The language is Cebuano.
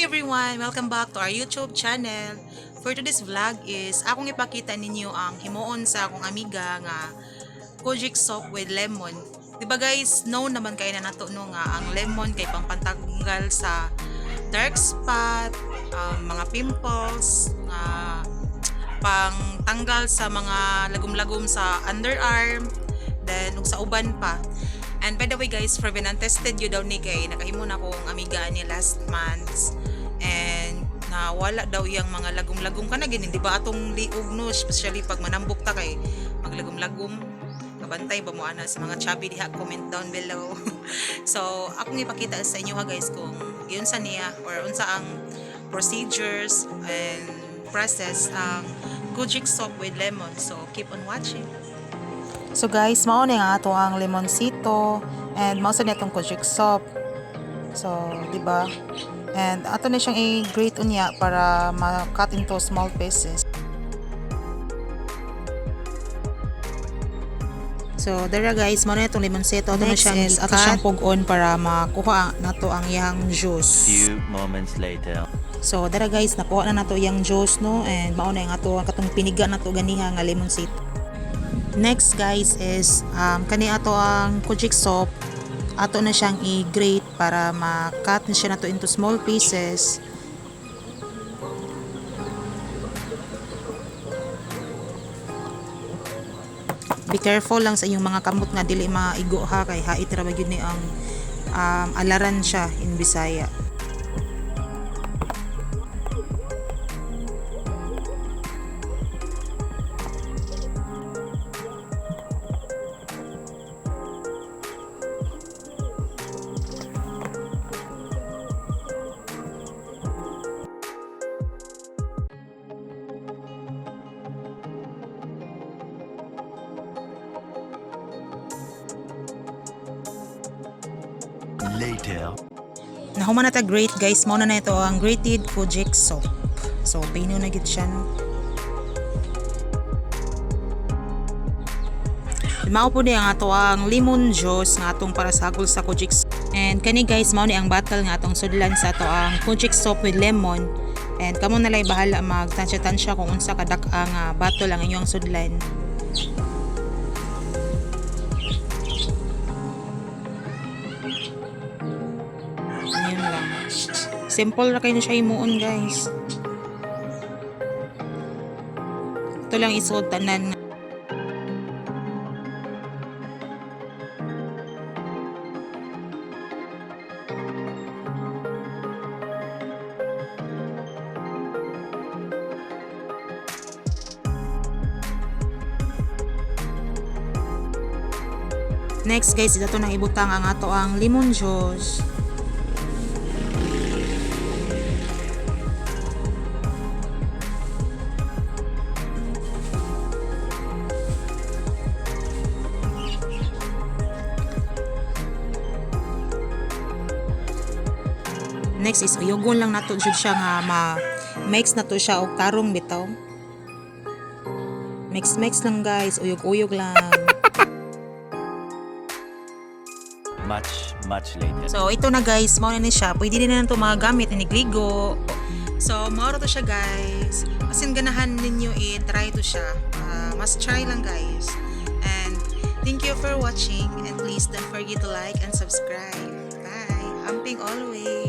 Everyone! Welcome back to our YouTube channel. For today's vlog is akong ipakita ninyo ang himuon sa akong amiga nga kojic soap with lemon. Di ba guys, known naman kay na nato no nga ang lemon kay pampantanggal sa dark spot, mga pimples, nga pangtanggal sa mga lagom-lagom sa underarm, then ug sa uban pa. And by the way guys, for been untested yun daw ni kay nakahimo na akong amiga ni last month and nawala daw iyang mga lagom-lagom kana gini, di ba, atong liog no, especially pag manambok ta kay maglagom-lagom. Kabantay ba mo ana sa mga chubby diha? Comment down below. So akong ipakita sa inyo ha guys kung giunsa niya or unsa ang procedures and process ang kojic soap with lemon. So keep on watching. So guys, mao na nga ato ang limoncito and mao sa niya atong kojic soap. So, di ba? And ato na siyang i-grate unya para ma-cut into small pieces. So, dara guys, mao na itong limoncito. Ato na Next siyang is ato siyang pug-on para makuha nato ang iyang juice. Few moments later. So, dara guys, nakuha na nato iyang juice no and mao na yung ato ang katong piniga nato ganiha nga limoncito. Next guys is kani ato ang kojic soap. Ato na siyang i-grate para ma-cut na siya nato into small pieces. Be careful lang sa inyong mga kamot nga dili maigo ha, kay hait ra ba gyud ni ang alaran siya in Bisaya. Later. Nahuman na ta grate guys, mao na na ito ang grated kojic soap. So pino na gid siya no. Mao po ni ang ato ang lemon juice nga atong para sagol sa kojic soap. And kani guys, mao ni ang bottle nga atong sudlan sa ato ang kojic soap with lemon. And kamo na lay bahala magtansya-tansya kung unsa kadak-a nga bottle ang inyong sudlan. Yun lang. Simple ra kayo na siya himuon guys. Ito lang isuod tanan. Next guys, ito nang ibutang ang ato ang lemon juice. Next is uyugon lang nato jud siya nga ma mix na to siya og tarong bitaw. Mix mix lang guys, uyog-uyog lang. Much, much later. So ito na guys, mao na ni siya. Pwede din na ito magagamit inigligo. So mao ra to siya guys. Asin ganahan ninyo i-try to siya. Ah, must try lang guys. And thank you for watching and please don't forget to like and subscribe. Bye. Amping always.